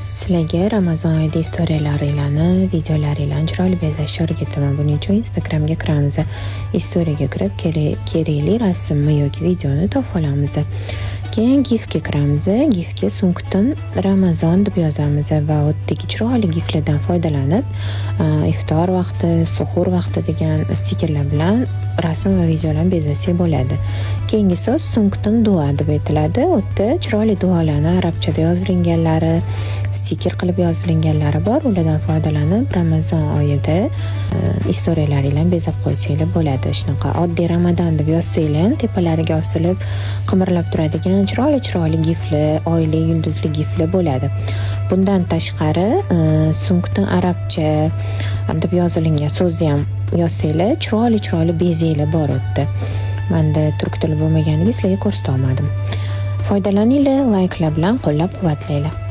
Sizlarga Ramazon oyida istoriyalaringlarni, videolaringlarni chiroyli bezashni o'rgataman. Buning uchun Instagramga kiramiz. Istoriyaga kirib, kerakli rasmni yoki videoni topib olamiz. Keyin gifga kiramiz. Gifga So'ngtin Ramazon deb yozamiz va u yerdagi chiroyli giflardan foydalanib, iftor vaqti, suhur vaqti degan stikerlar bilan rasm va videolarni bezasak bo'ladi. Keyingi so'z So'ngtin duo deb aytiladi. U yerda chiroyli duolarni arabchada yozilinganlari, stiker qilib yozilinganlari bor. Ulardan foydalanib, Ramazon oyida istoriyalaringlarni bezab qo'ysanglar bo'ladi. Shunaqa oddiy Ramadan deb yozsanglar ham, tepalariga osilib, qimirlab turadigan chiroyli chiroyli gifli, oyli, yulduzli gifli bo'ladi. Bundan tashqari, So'ngtin arabcha deb yozilingan so'zni ham yozsanglar, chiroyli chiroyli bezaklar bor u yerda. Manda turk tili bo'lmaganiga sizlarga ko'rsata olmadim. Foydalaninglar, layklar bilan qo'llab-quvvatlanglar.